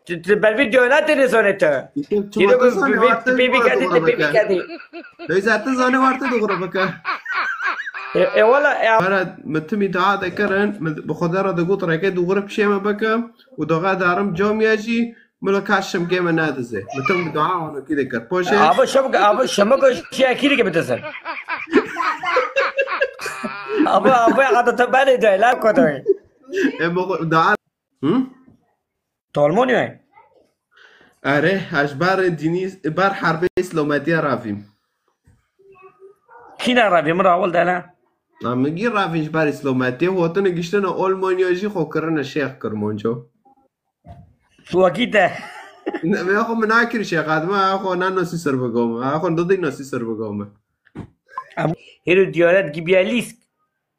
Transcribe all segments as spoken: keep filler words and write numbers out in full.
Tu, tu ber vî diyonetê nizanê tu. Îro tu pê vî kedî, tu pê vî kedî. Leyza tu zanê warte dûre bike. E, e, wala, e. Bara min timî dua dikirin, min bi Xwedê re digot rêkê dûre pişê me bike û doga darim camiya jî, min ka şimkê me nedize. Min tim dua wano kî dikir. Poşê. Abo şem, abo şema go şiya kî dike bidizin. Abo, abo ya hata te bale de, la kotoy. E, bu dua. Hı? Tu Almanyayê? Erê, ez ji ber dînî, ber herbê îslametiya ravîm. Kî ne ravî? Min rawil de ne. Na, min gî ravîn ji ber îslametiyê, hotine giştine Almanya jî xwe kirine şêx Kirmanco. Wekî te. Ne, me xwe min nakir şêx, adima xwe na nasî ser bigome. Xwe didî nasî ser bigome. Hêro diyanet gibiye lîsk.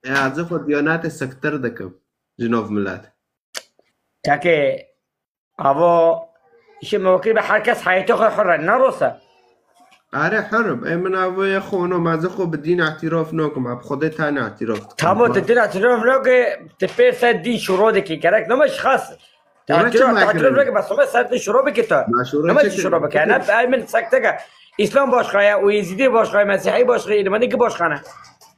E, ez xwe diyanetê siktir dikim. Ji nav milet. Kake, avo, îşê me wekî be her kes heyetê xwe hur e, ne rost e? Are hur im. Ê min avo ye xwe no, ma zî xwe bi dîn îtîraf nakim, bi Xwedê tenê îtîraf dikim. Tamam, tu dîn îtîraf nake, tu pê ser dîn şûro dikî, gerek name ji xas. Şûro çi me kirin? Nake, bes xwe ser dîn şûro bikî tu. Ma şûro çi kirin? Name şûro bike, ne, ey min sekteke. Îslam başqa ye û Êzîdî başqa ye, Mesîhî başqa ye, Îlmanî ki başqa ne.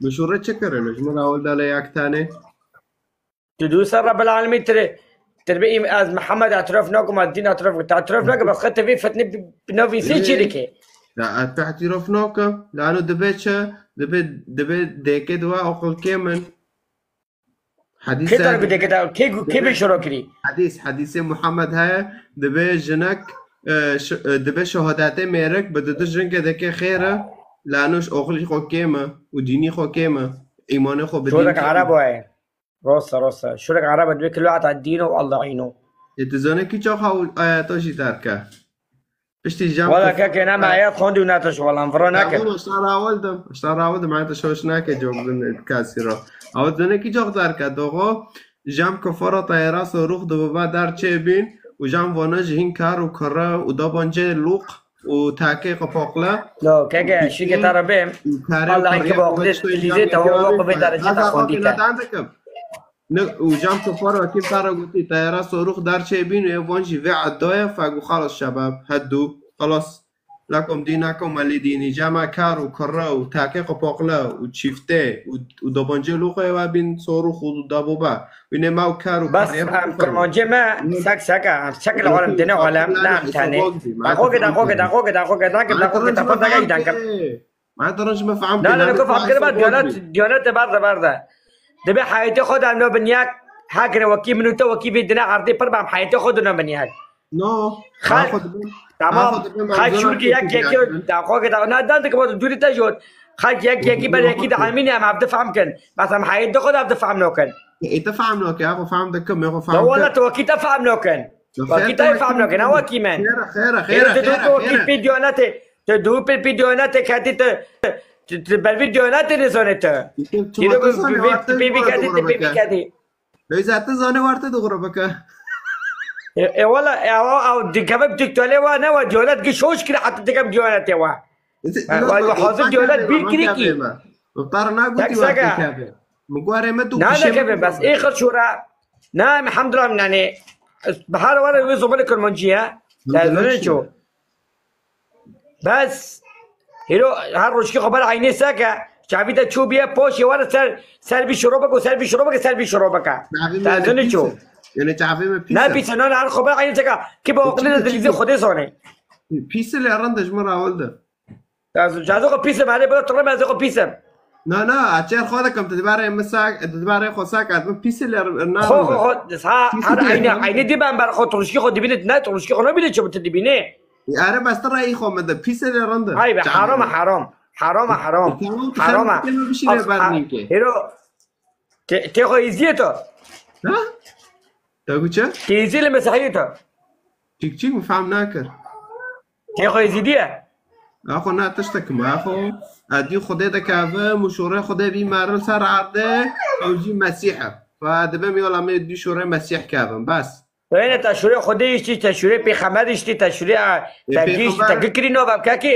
Min şûro çi kirin? Ji min rawil dale yek tenê. Tu dû ser Rebbil Alemîn tirê, tirbe îm-, ez Mihemed etiraf nakim, ez dîn etiraf nakim. Tu etiraf nake, bes xwe tu vê fitnê bi, bi navî sê çi dike? Ya, ez te etiraf nakim. Lano dibe çi? Dibe, dibe dêke diwa aqil kê min. Hadîs. Kê te gu dêke de, kê gu, kê bi şiro kirî? Hadîs, hadîsê Muhammed heye, dibe jinek, e, ş-, e, dibe şehadetê mêrik, bi didu jinke deke xêr e, lano ji aqilî xwe kêm e û dînî xwe kêm e, îmanê xwe bi dîn kêm e. Şorek Ereb waye. Rost e, rost e. Şurek Erebe dibê kilo heta dîn û Allah îno. Ê, tu zanî kî çax ew ayeta jî derke? Piştî jam. Wala kef-, kekê ne me ayet xwendî û ne tu ji walan viro neke. Tamam, uşta rawildim. Uşta rawildim. Ayeta şoş neke cok bin kasî ro. Ew tu zanî kî çax derke? Doxo, jam kefara teyara sorux dibiba der çê bîn û jam vana ji hîn kar û kire û dabancê lûq û takê qapaqle. No, keke, şike te re bêm. Allah ki ba xudê dilîzê te, o wek bi vê derece te xwendî te. Ne, û jam kefar wekî te re gotî, teyara sorux der çê bîn û ê van jî vê edda ye, fek û xelas şebab, hedû, xelas. Lekum dînekum welî dînî, jama kar û kire û takê qapaqle û çîftê û, û dabancê lûqê we bîn sorux û dabobe. Wî ne me û kar û bes, kirê em kirmancê me, sek sek e, em sek li alem dine alem, ne em tenê. Daxoke, daxoke, daxoke, daxoke, daxoke, daxoke, daxoke, daxoke, daxoke. Ma tu rinc me fehm kir. Na, na, na, ku fehm kir, ma diyanet, diyanet de berze, berze. Dibê heyetê xwe de em nabin yek, hekine wekî min û te wekî vê dine erdê pir be, em heyetê xwe de nabin yek. No. Xelk, tamam. Xelk şûrkî yek yekî, daxoke, da, na, dan dike, dûrî te jot. Xelk yek yekî ber yekî de emîne em ev difehm kin. Bes em heyetê xwe de ev difehm nakin. Ê, te fehm nake, xwe fehm dikim, xwe fehm dikim. Wala tu wekî te fehm nakin. Wekî te fehm nakin, ha wekî min. Xêr e, xêr e, xêr e, xêr e. Tu dû pê wekî pê diyanetê, tu dû pê pê diyanetê ketî tu, tu, tu ber vî diyanetê nizanê tu. Îro bi, bi, bi, pê vî kedî, tu pê vî kedî. Leyza tu zanê warte dûre bike. E, e, wala, e, ew, ew, dikeve bi diktalê wa ne wa diyanet gi şoş kire heta dikeve diyanetê wa. Wala hazir diyanet bîr kirî kî. Tar na gotî warte keve. Min guharê me tu kişê min. Na, nekeve bes. Ê xir şûra. Na, elhamdulillah, min, yanî, bi her were wê zimanê kirmancî ye. Te zanî ço. Bes, hêro her rojkî xwe ber eynê seke, çavî te çû bîye poşê were ser, ser vî şirobeke û ser vî şirobeke, ser vî şirobeke. Te zanî ço. Yanî çavê me pîs e. Ne pîs e, ne, ne, her xwe ber eynê seke. Ki bi aqilê de dilîzê Xwedê zanê. Pîs e lê rind e ji min re ewil de. Ez, ez xwe pîs im, erê, bira tu rê me, ez xwe pîs im. Na, na, ez çêr xwe dikim, tu dibe rê min sak, tu dibe rê xwe sak, ez min pîs lê r-, na. Xwe, xwe, xwe, ha, her eyne, eyne dî ben ber xwe, tolişkî xwe dibîne, ne, tolişkî xwe nabîne, çi tu dibîne? Erê, bes tu reyî xwe min de, pîs lê rind e. Hay be, haram, haram. Haram, haram. Haram. Hêro, tê, tê xwe îziyê tu. Ha? Te got çi? Tê îziyê li Mesihiyê tu. Çik çik, min fehm nakir. Tê xwe Êzîdî ye? Axo ne tiştek me, axo. Ez dî Xwedê dikevim û şûrê Xwedê bî meril ser erdê, ew jî Mesîh e. Fe dibim yola me dî şûrê Mesîh kevim, bes. Wêne te şûrê Xwedê îştî, te şûrê Pêxember îştî, te şûrê, e, te gî, te gî kirî navem kekê.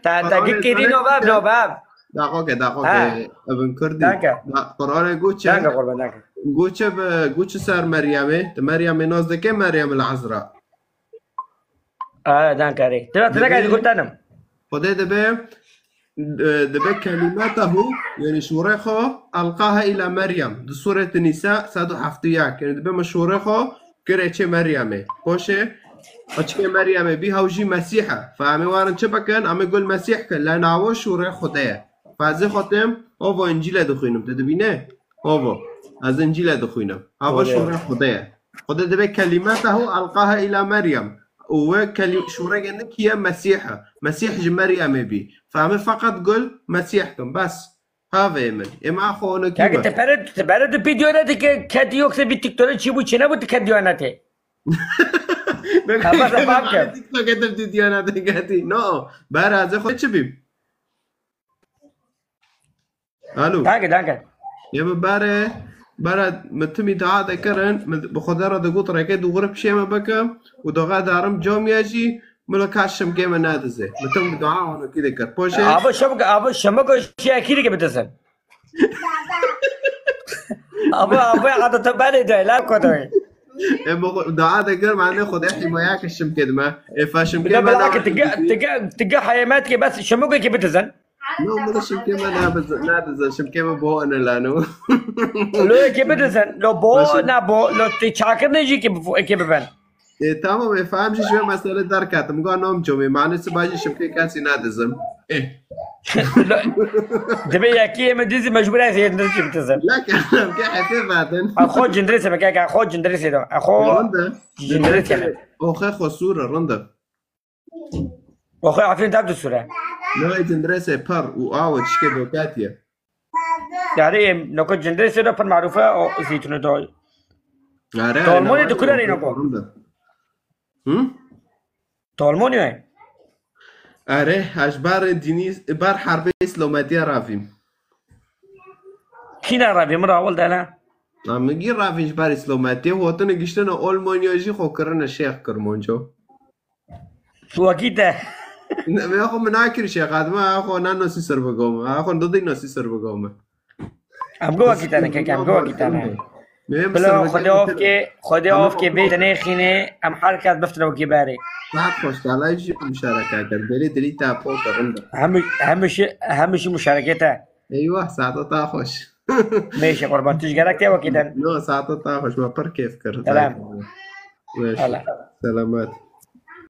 Te, te gî kirî navem, navem. Daxo ke, daxo ke, evin Kurdî. Danke. Qur'anê got çi? Danke, qurban, danke. Got çi bi, got çi ser Meryemê? Te Meryemê nas dike, Meryem el Ezra. Ah, danke. Te te Dibê, gel gurtanim. Xwedê dibe, e, dibe kelimetahu, yani şûrê xwe, elqaha ila Meryem. Di Sûret Nîsa sed û heft û yek. Yani dibe min şûrê xwe kire çê Meryemê. Poşê, o çikê Meryemê bî, hew jî Mesîh e. Fa em ê warin çi bikin? Em ê gul Mesîh kin. La nawo şûrê Xwedê ye. Fa ez ê xwe têm, ovo Încîle dixwînim. Te dibîne? Ovo. Ez Încîle dixwînim. Hava şûrê Xwedê ye. Xwedê dibe kelimetahu elqaha ila Meryem. Û we kelî-, şûrê gindi kî ye? Mesîh e. Mesîh ji Meryemê bî. Fa em ê feqet gul Mesîh kin. Bes. Havê min. Ê ma xwe ono kî Kake me? Te pere, te pere tu pî diyonetê ke kedi yoksa bir TikTok'ta çi bu çene bu kedi diyonetê. Ha, bas, bas, bas. TikTok edip tu diyonetê kedi. No. Ber ez ê xwe çi bîm? Alo. Danke, danke. Yê min bare, bare min timî dua dikirin, min bi Xwedê re digot rêkê du xurip şê me bike û doxa darim comiya jî min li ka şimkê me nedize. Min tim dua honokî dikir. Poşê. Abo şemik, abo şemik o şey akî dike bitisin. Abo, abo, ado te bale de, la kotoy. E, bu dua dikir, mane Xwedê himayeke şimkê dime. E, fa şimkê me. Bila bila ki tiga, tiga, tiga hayemet ki bas şemik ki bitisin. No, min şimkê me nabizin, nabizin, şimkê me bo ene lano. Lo yekê bidizin, lo bo, na bo, lo tê çakir ne jî ki biben. E, tamam, e, faham jî ji vê mesele derketim. Ga nom comê, mane siba jî şimkê kesî nadizim. E. Dibe yekê me dizî mecbur ez yê dizî bitizin. La kerem, ke hete vadin. A xo cindrê se me, ke xo cindrê se do. A xo cindrê se me. Oxe xo sure, rinde. Oxê Efrîn dev du sure. Navê cindresê per û awe çike dokatiye. Yarê em noko cindresê de per maruf e o zîtunu do. Are, Tolmonê de kulerê noko. Hı? Tolmonê. Are, ez bar dînî, bar herbê îslametiye ravîm. Kîna ravî min rawil dene? Na min gî ravîn ji bar îslametiye, hotine giştine Olmanya jî xo kirine şêx Kirmanco. Wekî te. Ne, me xo min nakir şêx, adime xo na nosî ser bigome. Xo didî nosî ser bigome. Em go wekî te ne kek, em go wekî te ne. Bilo Xwedê of ke, Xwedê of ke bê te nêxîne, em her kes biftine wekî berê. Saet xweş, talay jî muşareke kir. Belê dilî te pok e, rind e. Hemû, hemû şi, hemû şi muşareke te. Eyvah, saeta ta xweş. Mêşe qurban, tu ji gerek te wekî den. No, saeta ta xweş, me pir kêf kir. Selam. Weş. Hala. Selamet.